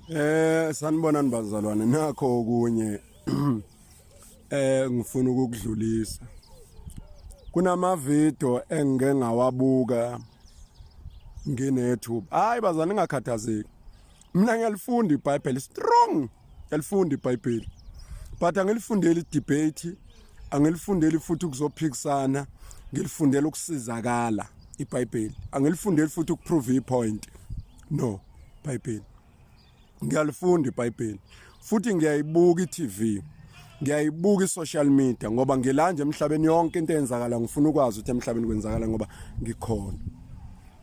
Sanibonani bazalwane, nakho okunye ngifuna ukukudlulisa. Kunama video engike ngawabuka nginethuba. Hayi bazalwane, ningakhathazeki. Mina ngiyalifunda iBhayibheli strong. Ngiyalifunda iBhayibheli. But angilifundeli debate, angilifundeli futhi ukuzophikisana, ngilifundela ukusizakala iBhayibheli. Angilifundeli futhi ukuprove ipoint. No, iBhayibheli. Ngiyalifunda iBhayibheli futhi ngiyayibuka iTV, ngiyayibuka i-social media, ngoba ngila nje emhlabeni yonke into eyenzakala ngifuna ukwazi ukuthi emhlabeni kwenzakala ngoba ngikhona.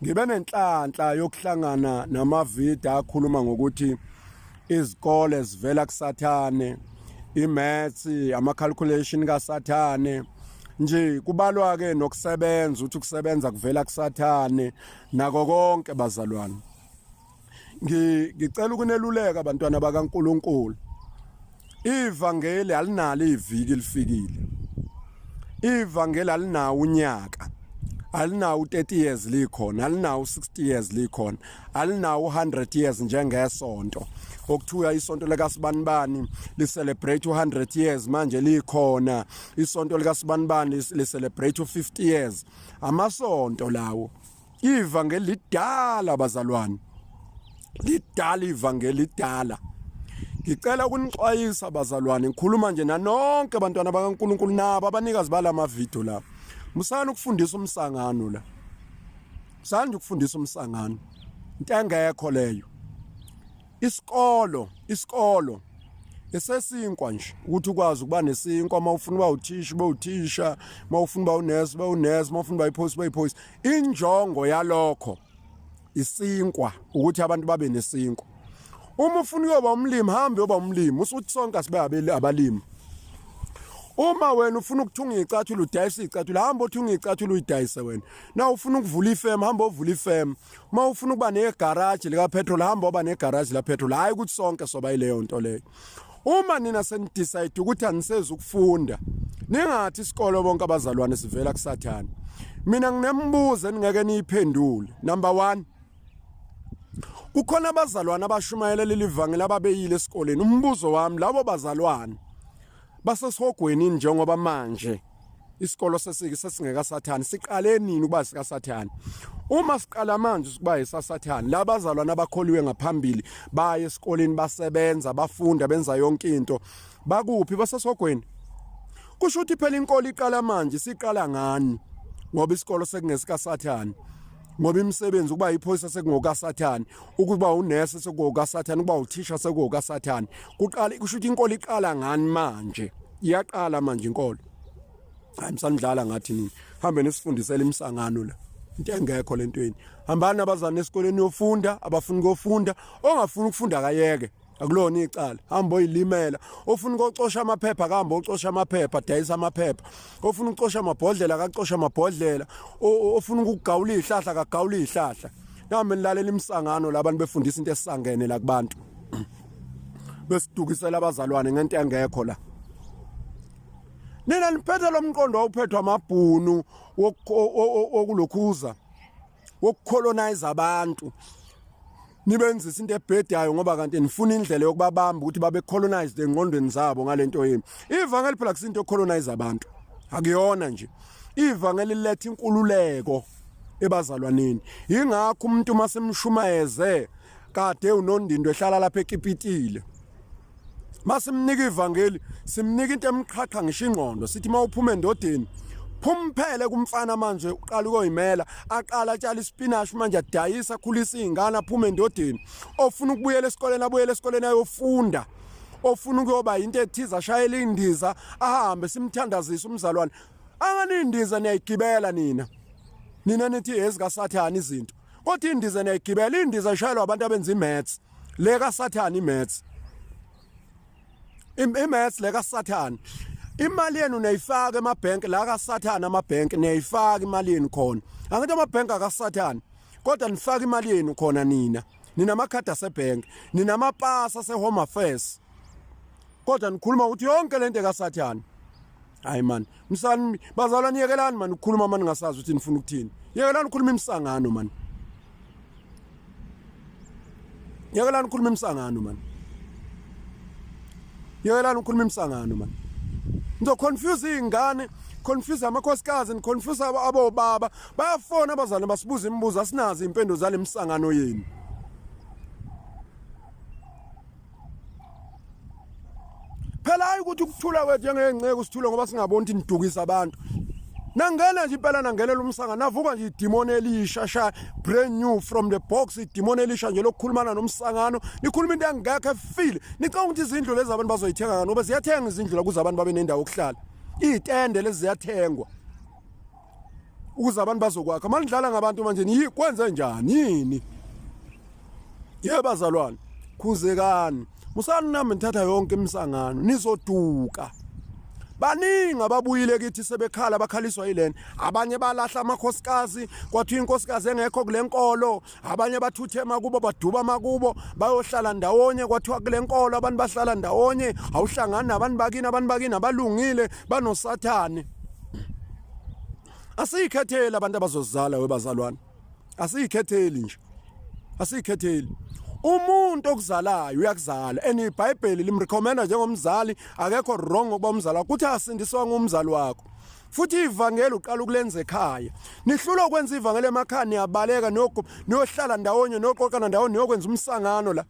Ngibe nenhlanhla yokuhlangana namavidiyo akhuluma ngokuthi izikole zivela kuSathane, imaths, ama-calculation kaSathane nje, kubalwa-ke nokusebenza, ukuthi ukusebenza kuvela kuSathane nako konke. Bazalwane, ngicela ukuneluleka, abantwana bakaNkuluNkulu. Ivangeli alinalo iviki lifikile, ivangeli alinawo unyaka, alinawo 30 years likhona, alinawo 60 years likhona, alinawo 100 years njengesonto okuthiwa isonto likaSibanibani li-celebrate u100 years manje likhona, isonto likaSibanibani li-celebrate u50 years. Amasonto lawo. Ivangeli lidala, bazalwane, lidala ivangeli, lidala. Ngicela ukunixwayisa, bazalwane, ngikhuluma nje nanonke bantwana bakaNkuluNkulu nabo abanikazi balama video la. Musani ukufundisa umsangano la, musani nje ukufundisa umsangano, into engekho leyo. Isikolo, isikolo esesinkwa nje, ukuthi ukwazi ukuba nesinkwa. Uma ufuna uba uthisha, ube uthisha; uma ufuna uba unesi, ube unesi; uma ufuna uba iphoyisa, ube iphoyisa. Injongo yalokho isinkwa, ukuthi abantu babe nesinkwa. Uma ufuna ukuyoba umlimi, hambe uyoba umlimi, usuthi sonke asibe abalimi. Uma wena ufuna ukuthunga iy'cathulo, udayise iy'cathulo, hamba othunga iy'cathulo, uyidayise wena. Na ufuna ukuvula ifemu, hamba ovula ifemu. Uma ufuna ukuba negaraji likapetrol, hamba oba negaraji lapetrol. Hhayi ukuthi sonke soba yileyo nto leyo. Uma nina senidecide ukuthi anisezi ukufunda, ningathi isikolo bonke abazalwane sivela kuSathane. Mina nginembuzo eningeke niyiphendule. Number 1, kukhona abazalwane abashumayela leli vangeli ababeyile esikoleni. Umbuzo wami, labo bazalwane basesihogweni njengoba manje isikolo sesike sesingeka Sathane? Siqale nini ukuba sika Sathane? Uma siqala manje ukuba isasathane, labazalwane abakholiwe ngaphambili baye esikoleni, basebenza, bafunda, benza yonke into, bakuphi? Basesihogweni? Kusho ukuthi phela inkolo iqala manje, siqala ngani ngoba isikolo sekungesika Sathane, ngoba imisebenzi, ukuba iphoyisa sekungokaSathane, ukuba unesi sekuwokaSathane, ukuba uthisha sekuwokaSathane? Kuqala, kusho ukuthi inkolo iqala ngani manje? Iyaqala manje inkolo? Hayi, msanidlala ngathi nini. Hambe nisifundisele imisangano la, into engekho lentweni. Hambani abazane esikoleni yofunda, abafuna ukuyofunda. Ongafuni ukufunda akayeke, akulona icala, hamba oyilimela. Ofuna ukocosha amaphepha, akahamba ocosha amaphepha, dayisa amaphepha. Ofuna ukucosha amabhodlela, akacosha amabhodlela. Ofuna ukugawula izihlahla, akagawula izihlahla. Nami nilalela imisangano labantu befundisa into esangene la kubantu, besidukisela abazalwane ngento engekho la. Nina niphethe lo mqondo wawuphethwa amabhunu wokulokhuza, wokucolonize abantu, nibenzisa into ebhedayo, ngoba kanti nifuna indlela yokubabamba ukuthi babe colonized engqondweni zabo ngalento yenu. Ivangeli phela kusinto yokucolonize abantu, akuyona nje. Ivangeli liletha inkululeko ebazalwaneni. Ingakho umuntu masemshumayeze kade unondindo ehlala lapha ekipitile, masimnika ivangeli, simnika into emqhaqha ngisho ingqondo. Sithi mawuphuma endodeni, phumphele kumfana manje, uqala ukoyimela, aqala atshala ispinach manje, adayisa, akhulisa izingane, aphume endodeni. Ofuna ukubuyela esikoleni, abuyele esikoleni ayofunda. Ofuna ukuyoba into ethize, ashayele indiza, ahambe, simthandazise umzalwane. Angani indiza niyayigibela nina? Nina nithi ezikaSathane izinto, kodwa indiza niyayigibela. Indiza ishayelwa abantu abenza imaths le kaSathane, imaths, imaths le kaSathane. Imali yenu niyayifaka emabhenki la kaSathane, amabhenki niyayifaka imali yenu khona. Angithi amabhenki akaSathane, kodwa nifaka imali yenu khona nina. Ninamakhadi asebhenki, ninamapasi ase-Home Affairs, kodwa nikhuluma ukuthi yonke lento ekaSathane. Hayi man, msani bazalwane, yekelani man ukukhuluma mani ngasazi ukuthi nifuna ukuthini. Yekelani ukukhuluma imisangano man. Yekelani ukukhuluma imsangano man. Yekelani ukukhuluma imsangano man. Nizo confuse izingane, confuse amakhosikazi, ni confuse abobaba. Bayafona abazali basibuza imibuzo asinazo impendulo zalemsangano yenu. Phela hayi ukuthi ukuthula kwethu njengengceke usithule ngoba singaboni ukuthi nidukisa abantu. Nangena nje impela nangenela umsangano navuka nje idimoni elisha sha brand new from the box idimoni elisha nje lokukhulumana nomsangano nikhuluma into engekho efile nicanga ukuthi izindlu lezi abantu bazoyithenga ngani ngoba ziyathenga izindlu la kuze abantu babe nendawo yokuhlala iy'tende lezi ziyathengwa ukuze abantu bazokwakha manidlala ngabantu manje niyi kwenze njani yini Ye bazalwane, khuzekani. Musani nami nithatha yonke imisangano, nizoduka. Baningi ababuyile kithi sebekhala bakhaliswa yilena. Abanye balahla amakhosikazi, kwathiwa inkosikazi engekho kule nkolo, abanye bathuthe emakubo baduba amakubo, bayohlala ndawonye kwathiwa kule nkolo abantu bahlala ndawonye, awuhlangani nabantu bakini, abantu bakini abalungile, banosathane. Asiyikhetheli abantu abazozala webazalwane. Asiyikhetheli nje. Asiyikhetheli. Umuntu okuzalayo uyakuzala and iBhayibheli limrecommenda njengomzali akekho wrong ukuba umzali wakho kuthi asindiswa ngumzali wakho. Futhi ivangeli uqala ukulenza ekhaya. Nihlulwa ukwenza ivangeli emakhaya niyabaleka niyohlala ndawonye niyoqoqana ndawonye niyokwenza umsangano la.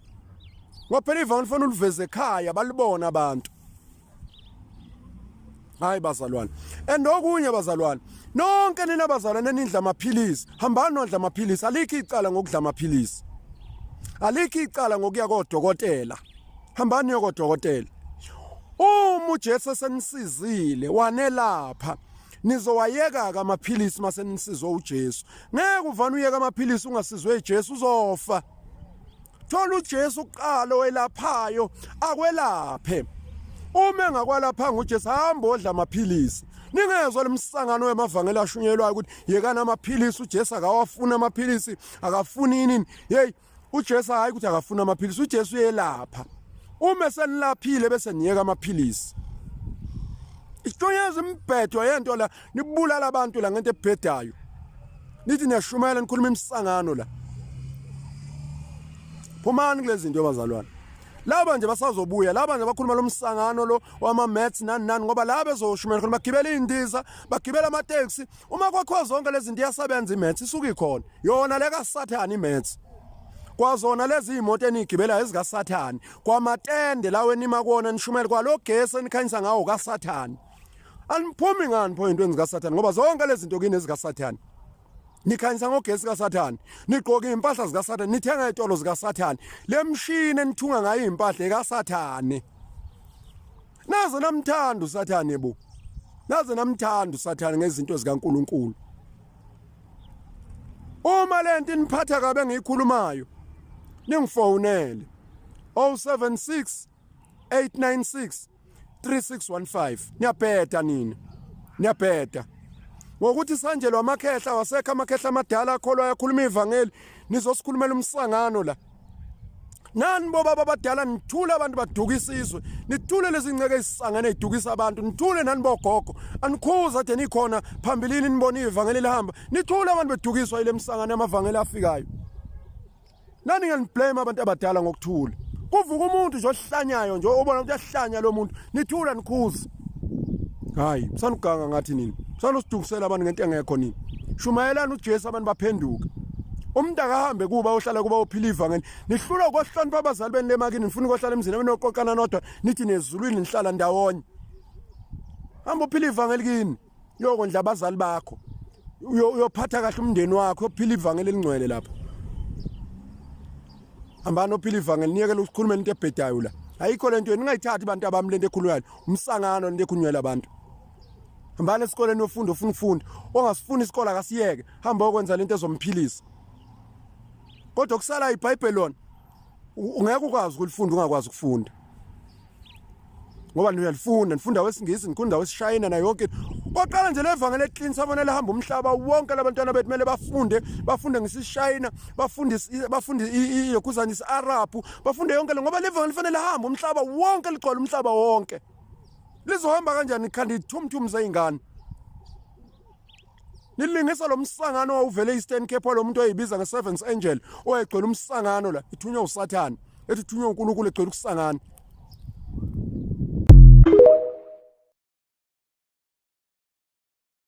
Ngoba phela ivangeli fanele uliveze ekhaya balibona abantu. Hayi bazalwane. And okunye bazalwane, nonke nina bazalwane enidla amaphilisi, hambani nodla amaphilisi, alikho icala ngokudla amaphilisi. Alikho icala ngokuya kodokotela. Hambani niyokodokotela. Uma uJesu esenisizile wanelapha nizowayeka ke amaphilisi mase nisizwe uJesu. Ngeke uvane uyeke amaphilisi ungasizwe uJesu uzofa. Thola uJesu kuqala owelaphayo akwelaphe. Uma engakwalaphanga uJesu hamba odla amaphilisi. Ningezwa lemsangano wemavangeli ashunyelwayo ukuthi yekana amaphilisi uJesu akawafuni amaphilisi akafuni yini. Hey uJesu hayi ukuthi akafuni amaphilisi uJesu uyelapha. Uma senilaphile bese niyeka amaphilisi. Ishunyeza imibhedo yento la nibulala abantu la ngento ebhedayo. Nithi niyashumayela nikhuluma imisangano la. Phumani kulezi zinto bazalwane. Laba nje basazobuya laba nje bakhuluma lomsangano lo wama maths nani nani ngoba laba bezoshumayela khona bagibela indiza bagibela ama taxi uma kwakho zonke lezi zinto iyasebenza i maths isuke ikhona yona le kaSathane i maths kwazona lezi imoto enigibela ezikaSathane kwamatende lawo enima kuona nishumayela kwalo gesi enikhanyisa ngawo kaSathane Aniphumi ngani pho entweni zikaSathane ngoba zonke lezi zinto kini ezikaSathane. Nikhanyisa ngogesi kaSathane, nigqoka impahla zikaSathane, nithenga izitolo zikaSathane. Le mshini enithunga ngayo impahla ekaSathane. Naze namthanda uSathane bo. Naze namthanda uSathane ngezinto zikaNkuluNkulu. Uma lento iniphatha kabe engiyikhulumayo ningifonele 076 896 3615 niyabheda nina niyabheda ngokuthi sanjelwa amakhehla wasekho amakhehla amadala akholwa ayakhuluma ivangeli nizosikhulumela umsangano la nani bobaba abadala nithule abantu baduka isizwe nithule lezi nceke ezisangene ezidukisa abantu nithule nani bogogo anikhuza ade nikhona phambilini nibone ivangeli lihamba nithule abantu bedukiswa ile msangano yamavangeli afikayo Nani ngani-blame abantu abadala ngokuthula. Kuvuka umuntu nje ohlanyayo nje obona ukuthi uyahlanya lo muntu, nithula nikhuze. Hayi, sanuganga ngathi nini. Sanusidukisela abantu ngento engekho nini. Shumayelani uJesu abantu baphenduke. Umuntu akahambe kuba ohlala kuba uphila ivangeli. Nihlulwa kohlonipha abazali benu lemakini nifuna ukohlala emzini enoqoqana nodwa nithi nezulwini nihlala ndawonye. Hamba uphila ivangeli kini. Uyokondla abazali bakho. Uyophatha kahle umndeni wakho, uyophila ivangeli elingcwele lapho. Hambani ophila ivangeli niyekele ukukhuluma into ebhedayo la. Ayikho lento ningayithathi abantu abami lento ekhulunywayo. Umsangano lento ekhulunywa abantu. Hambani esikoleni uyofunda ufuna ukufunda. Ongasifuni isikole akasiyeke. Hamba okwenza lento ezomphilisa. Kodwa kusala iBhayibheli lona ungeke ukwazi ukulifunda ungakwazi ukufunda. Ngoba niyalifunda nifunda wesingisi nifunda wesishayina nayo yonke Oqala nje levangeli eclean sabona lihamba umhlaba wonke labantwana bethu kumele bafunde bafunde ngesishayina bafunde bafunde iyokhuzana isiArab bafunde yonke le ngoba levangeli lifanele lihambe umhlaba wonke ligcwale umhlaba wonke lizohamba kanjani khanda ithumthum zeyingane nilingisa lo msangano owawuvele e-Eastern Cape walo muntu oyibiza nge-Seventh Angel owayegcwele umsangano la ithunywa uSathane. Ethi uthunywe uNkulunkulu egcwele ukusangana.